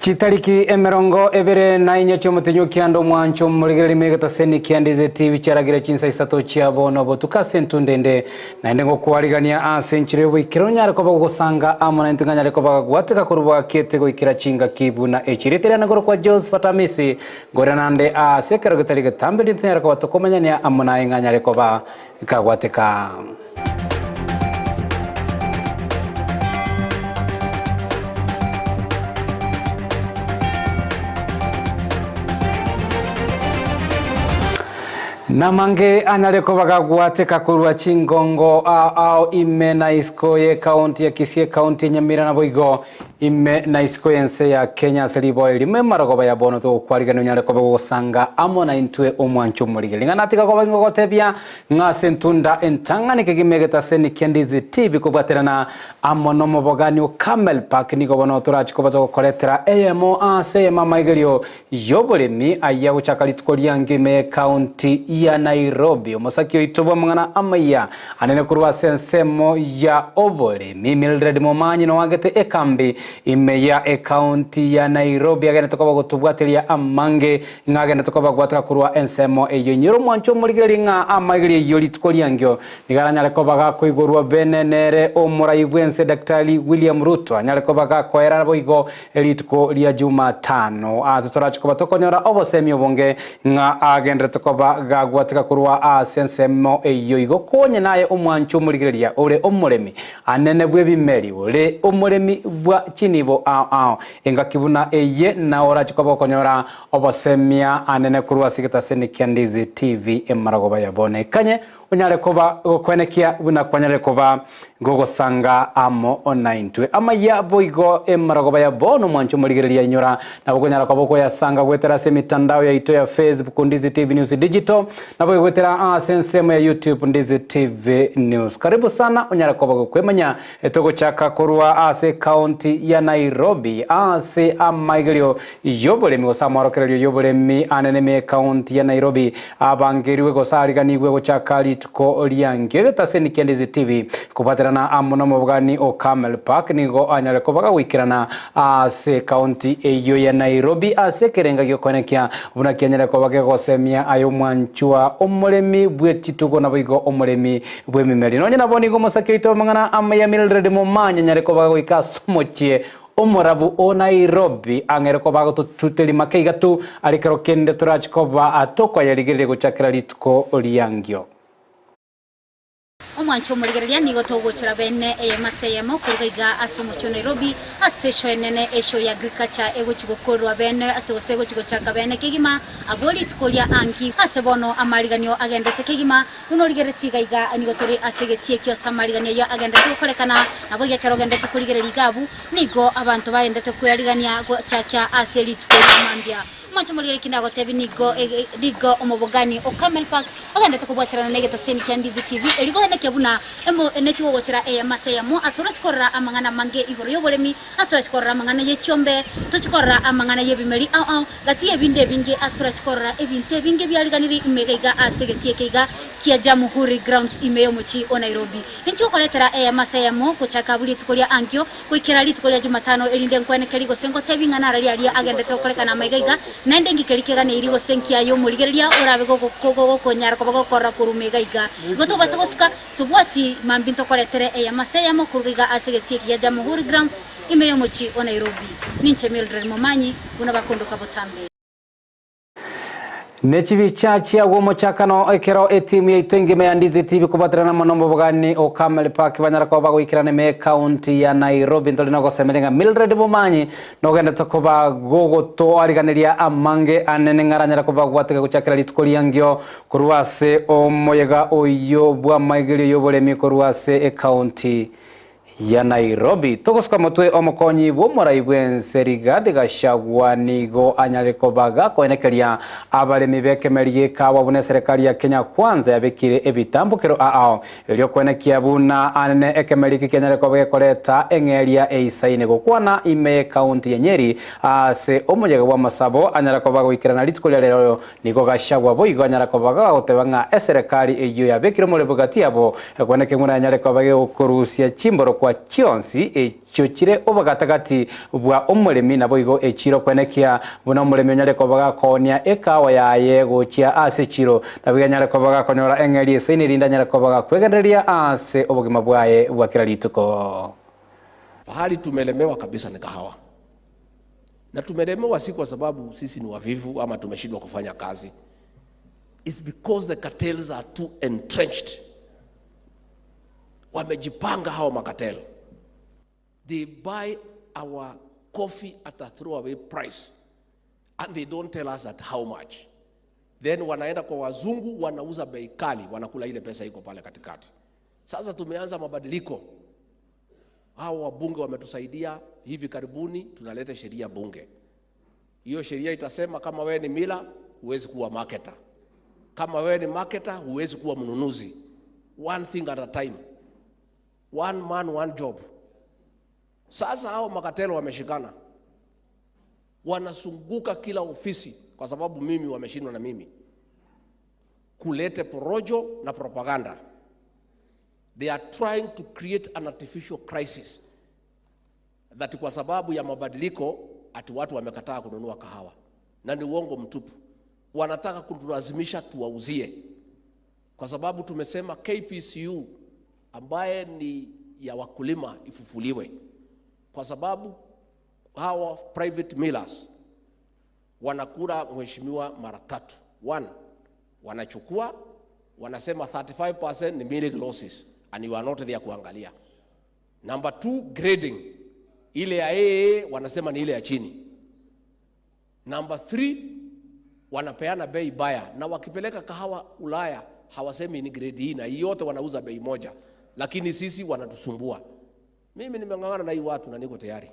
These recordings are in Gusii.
Chitariki emerongo ebere na inye chi'omotenyi o kianda omwancho omorigereria megetaseni kia Ndizi TV chiaragire chinsa isato chia bono botuko ase entunda ende naende ngokwarigania ase enchera y'oboikeranu onyare koba gogosanga amo naintwe ng'anyare koba gagwateka korwa bwakete goikera chingaki buna echi. Rieta riane ngorokwa Josephat Amisi ngorera nande ase ekero getari getambe rinde tonyare koba tokomanyania amo naye ng'anyare koba kagwateka. Namange anyare koba gagwateka korwa chingongo ao ao ime na isiko y'ekaunti ya Kisii, ekaunti ya Nyamira naboigo Ime na isiko y'ense ya Kenya ase riboyo erimo emarogoba ya bono togokwarigania onyare koba gogosanga amo naintwe omwancho omorige. Ring'ana tiga koba ingogotebia ng'a ase entunda entang'ani kegima egetaseni kia Ndizi TV kobwaterana amo nomobogani o Camel Park nigo bono torachi koba togokoretera eyemo ase eyemo amaigerio y'oboremi ayia gochaka rituko riangio ime y'ecounty ya Nairobi. Omosaki oito bw'amang'ana amaya anene korwa ase ensemo ya oboremi Mildred Momanyi noagete ekambi ime ya ecounty ya Nairobi agenete koba gotobwateria amange ng'a agenete koba gwateka korwa ensemo eyio. Inyora omwancho omorigererie ng'a amaigerio eyio rituko riangio nigo aranyare koba gakoigorwa bene nere omorai bw'ense Daktari William Ruto anyare koba gakoera boigo Rituko ria Jumatano, aase torache koba tokonyora obosemi obonge ng'a agenderete koba gagwateka korwa ase ensemo eyio igo konye naye omwancho omorigereria ore omoremi anene bw'ebimeri ore omoremi bwa chinibo ao ao engaki buna eye nao orache koba okonyora obosemia anene korwa ase egetaseni kia Ndizi TV emaragoba ya bono ekanye Onyare koba gokwenekia buna kwanyarire koba gogosanga amo naintwe. Amayia boigo emarogoba ya bono mwanche omorigereria inyora nabo okonyara koba okoyasanga goetera ase emitandao yaito ya Facebook Ndizi TV News Digital naboigo goetera ase ensemo ya YouTube Ndizi TV News. Karibu sana onyare koba gokwemanya Togochaka korwa ase ecounty ya Nairobi ase amaigerio y'oboremi gose amorokererio y'oboremi anene ime ecounty ya Nairobi abangerigwe gose ariganigwe gochaka rituko riankio. Egetaseni kia Ndizi TV kobwaterana amo nomobogani o Camel Park nigo anyare koba gagoikerana ase ecounty eyio ya Nairobi ase ekerenga giokoenekia buna kianyare koba kegosemia aye omwanchwa omoremi bwe chitugo naboigo omoremi bw'emimeri. Nonye nabo nigo omosake oito bw'amang'ana amaya Mildred Momanyi anyare koba goika ase omochie omorabu o Nairobi ang'ere koba agototuteria make iga tu are kero kende torache koba tokoyarigereria gochakera rituko riangio. Omwancho omorigereria nigo togochora bene eyemo ase eyemo koruga iga ase omochie o Nairobi ase eshow enene eshow ya agriculture egochi gokorwa bene ase gose egochi gochaka bene kegima abwo rituko ria angi ase bono amariganio agendete kegima Buna origeretie iga iga, nigo tore ase egetii ekio ase amarigania ayio agenderete gokorekana, naboigo ekero ogenderete korigereria iga abwo, nigo abanto bagendete kwearigania gochakia ase rituko ria mambia. Omonto omorigereria ki ndagotebie nigo nigo omobogani o Carmel Park ogenderete kobwaterana na egetaseni kia Ndizi TV erio goenekia buna emo nechi gogochera eyemo ase eyemo ase orochi korora amang'ana amange igoro y'oboremi, ase orochi korora amang'ana ye chiombe, tochi korora amang'ana y'ebimeri ao ao. Gati y'ebinto ebinge ase torache korora ebinto ebinge biariganirie ime iga iga ase egetii eke iga kia Jamhuri Grounds ime y'omochie o Nairobi. Ninchi gokoretera eyemo ase eyemo gochaka abwo rituko ria ankio goikera rituko ria Jumatano erinde nkwenekerie gose ngotebie ng'a narari aria agendete gokorekana ama iga iga naende ngikeri keganeiri gose nkiaye omorigereria orabe gokonyara koba gokorora korwa ime iga iga. Igo tobase gosuka tobwati mambia ntokoretere eyemo ase eyemo koruga iga ase egetii eke gia Jamhuri Grounds Ime y'omochie o Nairobi. Ninche Mildred Momanyi, buna bakondoka botambe. Ne chibicha chiagwo omochakano ekero etimu yaito engima ya Ndizi TV kobwaterana amo nomobogani o Camel Park banyara koba bagoikerana ime ekaunti ya Nairobi. Ntore nogosemeria ng'a Mildred Momanyi nogendete koba gogotoariganeria amange anene ng'a aranyare koba gwatega gochakera rituko riangio korwa ase omoyega oyio bw'amaigerio y'oboremi korwa ase ekaunti ya Nairobi. Togosuka motwe omokonyi bw'omorai bw'ense Rigathi Gachagua nigo anyare koba gakoenekeria abaremi b'ekemeri gi'ekawa buna eserekari ya Kenya Kwanza yabekire ebitambokero ao erio koenekia buna anene ekemeri eke kianyare koba gekoreta eng'eria eisaine gokwana ime y'ekaunti ya Nyeri ase omoyega bw'amasabo anyare koba goikerana rituko ria rero Nigo Gachagua boigo anyara koba gagoteba ng'a eserekari eyio yabekire omorembe gati yabo, ekwane keng'u nanyare koba gegokorusia chimboro. kwa chionsi echio chire obogatagati bwa omoremi naboigo echiro kwenekia buna omoremi onyare koba gakoonia ekawa yaye gochia ase echiro naboigo anyare koba gakonyora eng'eria esaini erinde anyare koba gakwegendereria ase obogima bwaye bwa kera rituko. Pahali tumelemewa kabisa ni kahawa, na tumelemewa si kwa sababu sisi ni wavivu ama tumeshindwa kufanya kazi. It's because the cartels are too entrenched. Wamejipanga hao makatel, they buy our coffee at a throwaway price and they don't tell us at how much. Then wanaenda kwa wazungu wanauza bei kali, wanakula ile pesa iko pale katikati. Sasa tumeanza mabadiliko hao wabunge wametusaidia. Hivi karibuni tunaleta sheria bunge. Hiyo sheria itasema kama wewe ni mila huwezi kuwa marketer, kama wewe ni marketer huwezi kuwa mnunuzi. One thing at a time, one man one job. Sasa hao makatelo wameshikana, wanazunguka kila ofisi, kwa sababu mimi wameshindwa na mimi kulete porojo na propaganda. They are trying to create an artificial crisis that kwa sababu ya mabadiliko ati watu wamekataa kununua kahawa, na ni uongo mtupu. Wanataka kutulazimisha tuwauzie, kwa sababu tumesema KPCU ambaye ni ya wakulima ifufuliwe, kwa sababu hawa private millers wanakula mheshimiwa mara tatu. One, wanachukua wanasema 35% ni milling losses and you are not there kuangalia. Number two, grading ile ya AA wanasema ni ile ya chini. Number three, wanapeana bei baya, na wakipeleka kahawa Ulaya hawasemi ni grade hii, na hii yote wanauza bei moja, lakini sisi wanatusumbua. Mimi nimeng'ang'ana na hii watu na niko tayari.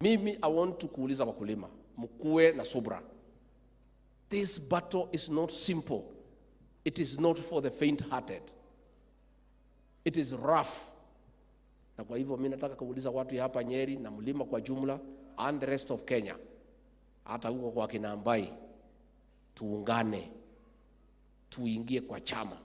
Mimi I want to kuuliza wakulima, mkuwe na subra. This battle is not simple. It is not for the faint-hearted. It is rough. Na kwa hivyo mimi nataka kuuliza watu ya hapa Nyeri na mlima kwa jumla and the rest of Kenya, hata huko kwa kina Ambai, tuungane, tuingie kwa chama.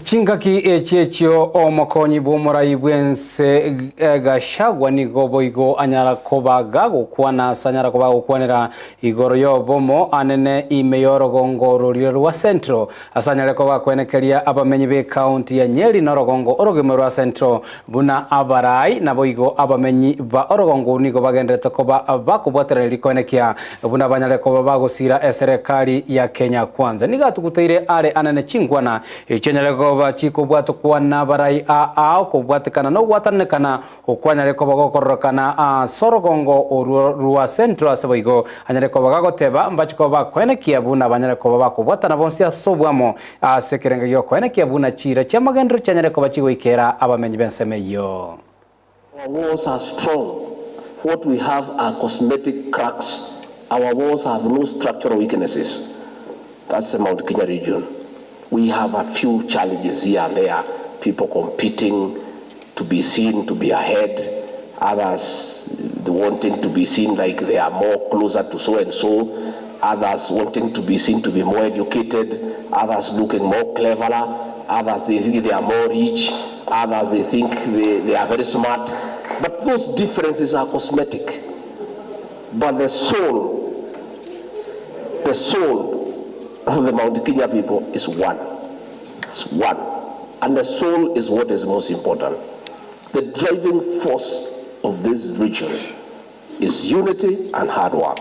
Chingaki echi echio omokonyi bw'omorai bwense Gachagua nigo boigo anyara kobaga gokwana ase anyara kobaga gokwanera igoro y'obomo anene ime y'orogongo ororire rwa Central ase anyare koba kwenekeria abamenyi be county ya Nyeri na orogongo orogima rwa Central buna abarai naboigo abamenyi ba orogongo nigo bagenderete koba bakobwaterera kwenekia buna banyare koba bagosira eserekari ya Kenya Kwanza niga tuguteire are anene chingwana echio anyare koba chikobwatokwana barai ao kobwatekana no gwatanekana okwanyare koba gokororokana ase orogongo orwo rwa Central ase boigo anyare koba gagoteba mbachikoba bakwenekia buna banyare koba bakobwatana bonsi ase obwamo ase ekerengo giokwenekia buna chira chiamagendero chianyare koba chigoikera abamenyi b'ensemo eyio. Our walls are strong. What we have are cosmetic cracks. Our walls have no structural weaknesses. That's the Mount Kenya region. We have a few challenges here and there, people competing to be seen, to be ahead, others wanting to be seen like they are more closer to so and so, others wanting to be seen to be more educated, others looking more cleverer, others they think they are more rich, others they think they are very smart. But those differences are cosmetic. But the soul of the Mount Kenya people is one. It's one. And the soul is what is most important. The driving force of this region is unity and hard work.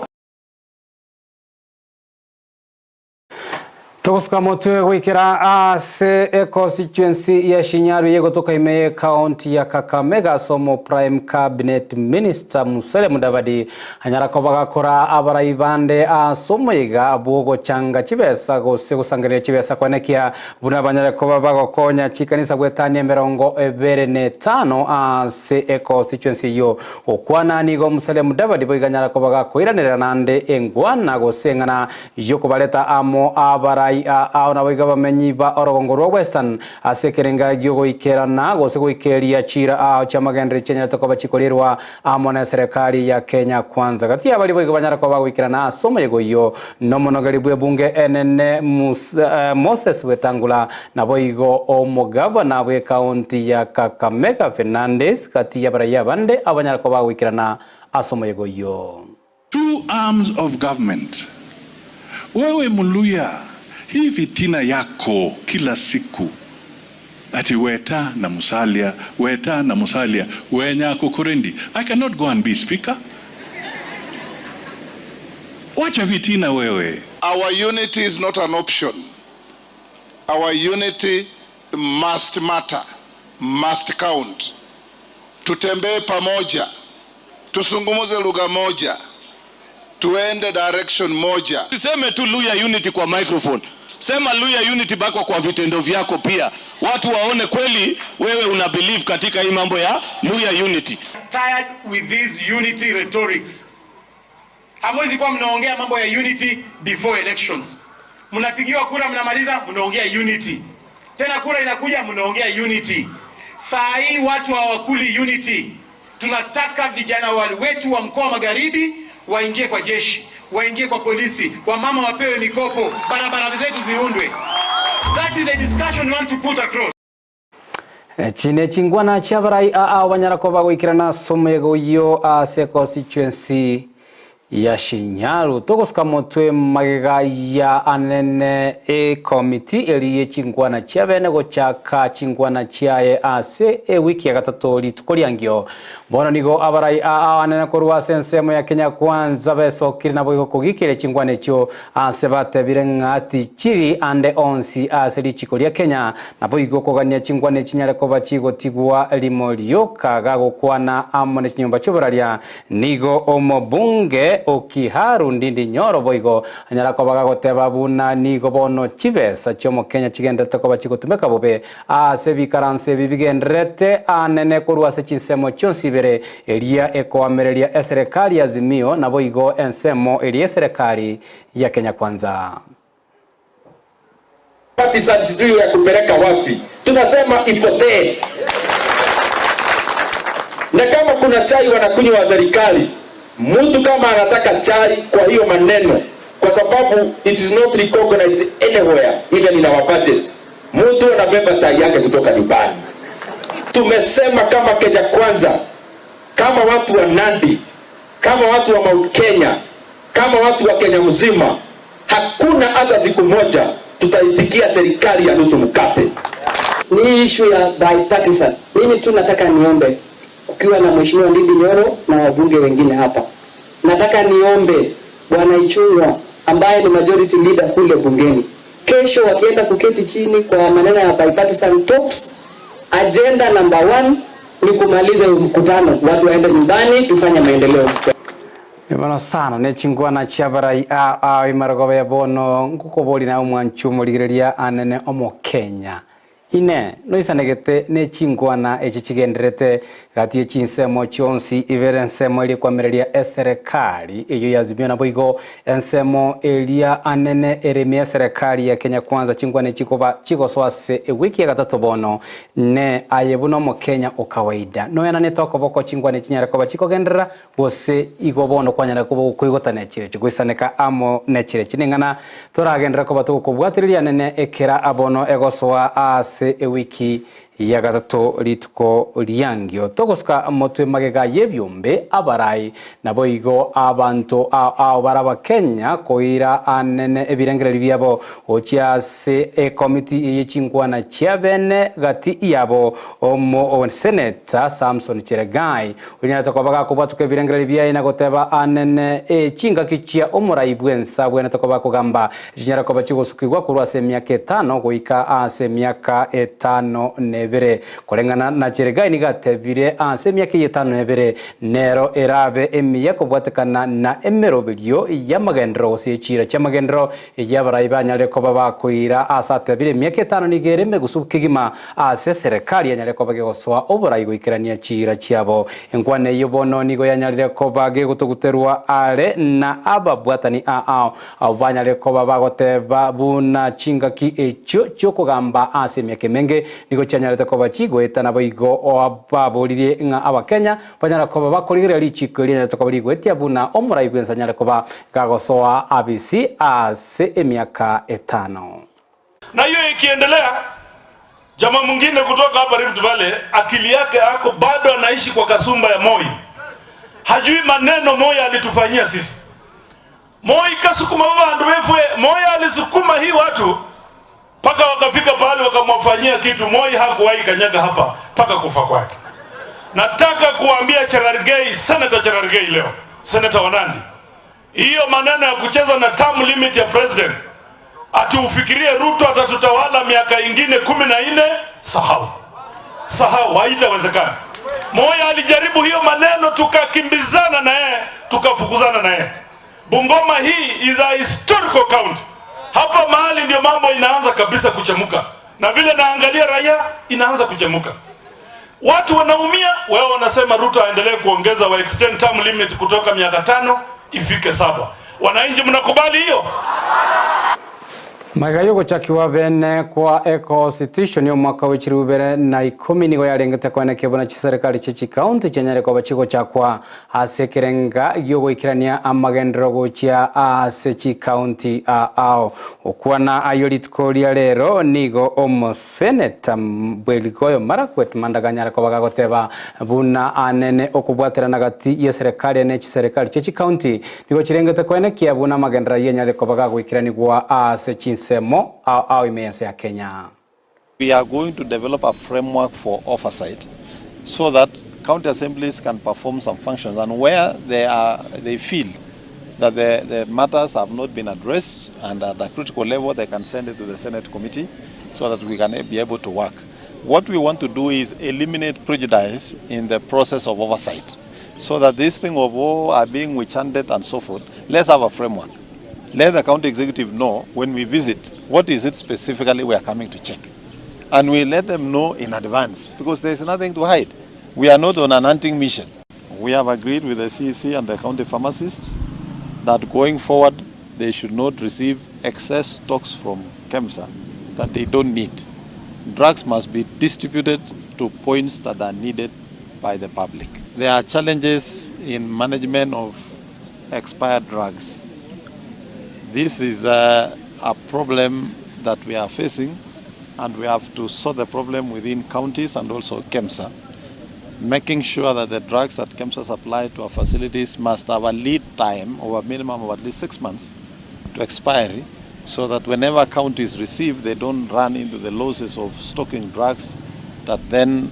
Togosuka motwe goikera ase econstituency ya Shinyaru yegotoka ime ye county ya Kakamega somo prime cabinet minister Musalia Mudavadi anyara koba gakora abarai bande ase omoiga bwogochanga chibesa gose gosangereria chibesa kwenekia buna banyare koba bagokonya chikanisa gwetania emirongo ebere na etano ase econstituency eyo okwana nigo Musalia Mudavadi boiga anyara koba gakoiranerera nande engwana gose eng'ana yokobareta amo abarai. ao naboigo abamenyi ba orogongo rwa Western ase ekerenga gi'ogoikerana gose goikeria chiira ao chi'amagenderero chianyarete koba chikorerwa amo neserekari ya Kenya Kwanza. Gati y'abaria boigo banyare koba bagoikerana ase omoyega oyio nomonogeri bw'ebunge enene Moses Wetangula naboigo omogavana bw'ekaunti ya Kakamega Fernandes gati y'abaraiyo abande abanyare koba bagoikerana ase omoyega oyio. Two arms of government. Wewe Mluya, hii fitina yako kila siku ati Weta na Musalia, Weta na Musalia, Wenyako Korendi. I cannot go and be speaker. Wacha fitina wewe. Our unity is not an option. Our unity must matter, must count. Tutembee pamoja, tusungumuze lugha moja, tuende direction moja. Siseme tu Luya unity kwa microphone. Sema Luya unity bakwa kwa vitendo vyako pia, watu waone kweli wewe una believe katika hii mambo ya Luya unity. Tired with these unity rhetorics. Hamwezi kuwa mnaongea mambo ya unity before elections. Mnapigiwa kura, mnamaliza, mnaongea unity tena, kura inakuja, mnaongea unity. Saa hii watu hawakuli unity. Tunataka vijana wale wetu wa mkoa wa Magharibi waingie kwa jeshi, waingie kwa polisi, wamama wapewe mikopo, barabara zetu ziundwe. That is the discussion we want to put across. Echi nechingwana chi'abarai aa banyara koba goikerana ase omoyega oyio ase econstituency ya Shinyalu. Togosuka motwe magega ya anene ekomiti eri ye chingwana chiabene gochaka chingwana chiaye ase ewiki ya gatato rituko riangio. Bono nigo abarai aa anene korwa ase ensemo ya Kenya Kwanza besokire nabo igo kogikire chingwana echio ase batebire ng'a tichiri ande onsi ase richiko ria Kenya nabo igo kogania chingwana echinyare koba chigotigwa rimo rioka gagokwana amo ne chinyomba chioboraria nigo omobunge Okiharu Ndindi Nyoro boigo anyara koba gagoteba buna nigo bono chibesa chiomokenya chigenderete koba chigotumeka bobe ase bikaranse ebi bigendererete anene korwa ase chinsemo chionsi ibere eria ekoamereria eserekari ya Azimio naboigo ensemo eria eserekari ya Kenya Kwanza. Partisan sijui ya kupeleka wapi, tunasema ipotee. Na kama kuna chai wanakunywa wa serikali, mtu kama anataka chai kwa hiyo maneno, kwa sababu it is not recognized anywhere even in our budget, mtu anabeba chai yake kutoka nyumbani. Tumesema kama Kenya Kwanza, kama watu wa Nandi, kama watu wa Mount Kenya, kama watu wa Kenya mzima, hakuna hata siku moja tutaitikia serikali ya nusu mkate. Ni issue ya bipartisan. Mimi tu nataka niombe, kukiwa na Mheshimiwa Ndindi Nyoro na wabunge wengine hapa, nataka niombe Bwana Ichung'wa ambaye ni majority leader kule bungeni, kesho wakienda kuketi chini kwa maneno ya bipartisan talks, agenda number 1 ni kumaliza huo mkutano, watu waende nyumbani, tufanye maendeleo. Bono sana ne chingwana chiabarai a imarogobe ya bono ngukobori na omwanchu omorigereria anene omokenya ine noisanegete ne chingwana echi chigenderete gati ye chinsemo chionsi ibere ensemo eria ekwamereria eserekari eyo ya Azimio naboigo ensemo eria anene eremi eserekari ya Kenya Kwanza chingwana echi koba chigosoa ase ewiki ya gatato bono ne aye buna omokenya o kawaida noyananete okoboko chingwana echinyare koba chikogenderera gose igo bono kwanyara koba okoigotana echirechi goisaneka amo na echirechi ning'ana toragenderera koba togokobwatereria nene ekera abono egosoa ase ewiki ya gatato rituko riangio togosuka motwe magega y'ebyombe abarai naboigo abanto ao bara Kenya koira anene ebirengereri biabo gochia ase ekomiti eye chingwana chia bene gati yabo omo seneta Samson Cherargei onyarete koba gakobwatuka ebirengereri biaye na goteba anene echingaki chia omorai bwensa bwenete koba kogamba chinyara koba chigosukigwa korwa ase emiaka etano goika ase emiaka etano na ebere. ebere. Koreng'ana na Chergei nigo atebire ase emiaka eye etano na ebere nero erabe emiya kobwatekana na emeroberio y'amagenderero gose echiira chi'amagenderero eyio abarai banyare koba bakoira ase atebire emiaka etano nigo ere emegusu kegima ase eserekari yanyare koba gegosoa oborai goikerania chiira chiabo. Enkwana eyio bono nigo yanyarire koba gegotoguterwa are na ababwatani aao Abwo banyare koba bagoteba buna chingaki echio chi'okogamba ase emiaka emenge nigo chianyarete koba chigoeta, naboigo baboririe ng'a Abakenya banyare koba bakorigereria richiko erio rianyarete koba rigoetia buna omorai bw'ense anyare koba gagosoa abisi ase emiaka etano. Na hiyo ikiendelea, jamaa mwingine kutoka hapa Rift Valley akili yake ako bado anaishi kwa kasumba ya Moi, hajui maneno Moi alitufanyia sisi. Moi kasukuma bandu befwe, Moi alisukuma hii watu mpaka wakafika pahali wakamwafanyia kitu Moi hakuwahi kanyaga hapa mpaka kufa kwake. Nataka kuambia Cherargei, Senator Cherargei leo, Senator wa Nandi, hiyo maneno ya kucheza na term limit ya president ati ufikirie Ruto atatutawala miaka ingine 14, sahau, sahau, haitawezekana. Moi alijaribu hiyo maneno, tukakimbizana na yeye, tukafukuzana na yeye. Bungoma hii is a historical county. Hapa mahali ndio mambo inaanza kabisa kuchemuka, na vile naangalia raia inaanza kuchemuka, watu wanaumia. Wao wanasema Ruto aendelee kuongeza wa extend term limit kutoka miaka 5 ifike 7. Wananchi mnakubali hiyo? Magega y'ogochakiwa bene kwa econstitution y'omwaka wa chiribu ibere na ikomi nigo yarengete koenekia buna chiserikali chie chikaunti chianyare koba chigochakwa ase ekerenga giogoikerania amagenderero gochia ase chikaunti ao. Okwana ayo rituko ria rero nigo omoseneta bw'Elgeyo Marakwet Mandago anyare koba gagoteba buna anene okobwaterana gati y'eserekari ne chiserikali chie chikaunti nigo chirengete koenekia buna amagenderero ayio anyare koba gagoikeranigwa ase chinsemo ao ao ime y'ense ya Kenya. We are going to develop a framework for oversight so that county assemblies can perform some functions, and where they feel that the matters have not been addressed and at the critical level, they can send it to the Senate committee so that we can be able to work. What we want to do is eliminate prejudice in the process of oversight, so that this thing of, oh, are being witch-hunted and so forth, let's have a framework. Let the county executive know when we visit, what is it specifically we are coming to check. And we let them know in advance, because there is nothing to hide. We are not on an hunting mission. We have agreed with the CEC and the county pharmacists that going forward, they should not receive excess stocks from KEMSA that they don't need. Drugs must be distributed to points that are needed by the public. There are challenges in management of expired drugs. This is a problem that we are facing, and we have to solve the problem within counties and also KEMSA, making sure that the drugs that KEMSA supply to our facilities must have a lead time of a minimum of at least 6 months to expiry, so that whenever counties receive, they don't run into the losses of stocking drugs that then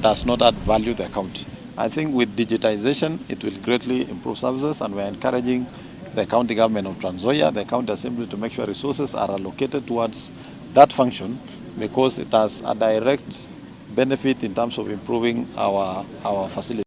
does not add value to the county. I think with digitization, it will greatly improve services, and we are encouraging the county government of Trans Nzoia, the county assembly, to make sure resources are allocated towards that function, because it has a direct benefit in terms of improving our facility.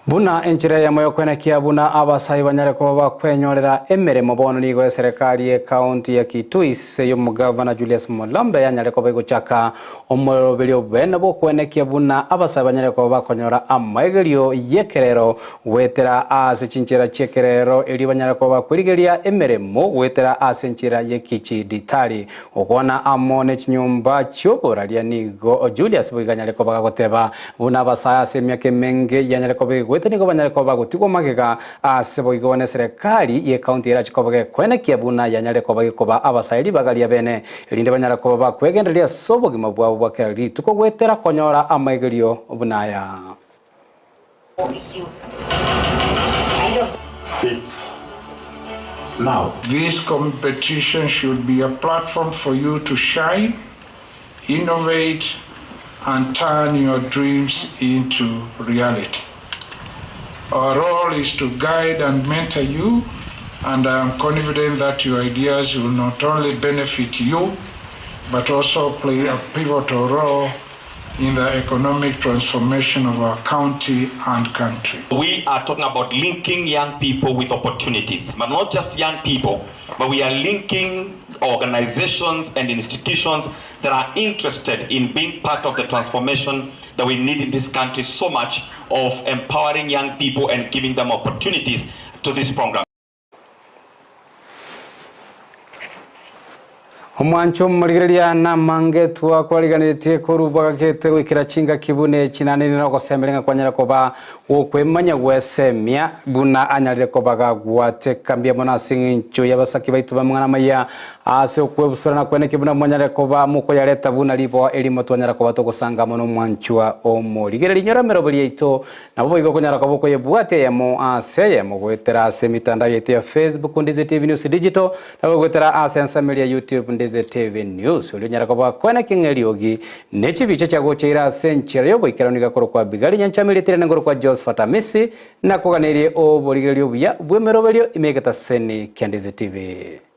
Buna enchera ya moyo kwenekia buna abasai banyare kuba bakwenyorera emeremo bono nigo eserikali ye county ya Kitui ase y'omugavana Julius Mulambe yanyare kuba igochaka omoroberio bene bokwenekia buna abasai banyare kuba bakonyora amaegerio y'ekerero gwetera ase chinchera chi'ekerero erio banyare kuba bakwerigeria emeremo gwetera ase enchera y'ekichiditari. Okwana amo ne chinyomba chioboraria nigo Julius Boiganyare kuba gagoteba buna abasai ase emiaka emenge yanyare kuba gwete nigo banyare kuba bagotigwa magega ase boigo ne serikali ye county erachikoba gekwenekia buna yanyare kuba gikoba abasairi bagaria bene erinde banyare kuba bakwegendereria ase obogima bwabo bwa kera rituko gwetera konyora amaegerio bunaya. Now, this competition should be a platform for you to shine, innovate, and turn your dreams into reality. Our role is to guide and mentor you, and I am confident that your ideas will not only benefit you, but also play a pivotal role in the economic transformation of our county and country. We are talking about linking young people with opportunities, but not just young people, but we are linking organizations and institutions that are interested in being part of the transformation that we need in this country so much of empowering young people and giving them opportunities to this program. Omwancho omorigereria namange twakwariganetie korwa bwagakete goikera chingaki buna echi naende nere ogosemeria ng'a kwanyara koba gokwemanya gwesemia buna anyarire koba gagwateka mbuya mono ase eng'encho y'abasaki baito b'amang'ana amaya ase okwebusura na kweneki buna mwanyare koba mokoyareta buna riboa erimo twanyara koba togosanga amo nomwanchwa omorigereria. Inyora emeroberi yaito Nabo boigo okonyara koba okoyebwatia eyemo ase eyemo goetera ase emitandao yaito ya Facebook Ndizi TV News Digital, nabo goetera ase ensemo eria ya YouTube Ndizi TV News. Oria onyare koba koena king'a eriogi ne chibicha chiagocheire ase enchera y'oboikeranu iga korokwa Abigaili Nyanchama erieta riane nkorokwa Josephat Amisi, nakoganeirie oborigereria obuya bw'emeroberio ime y'egetaseni kia Ndizi TV.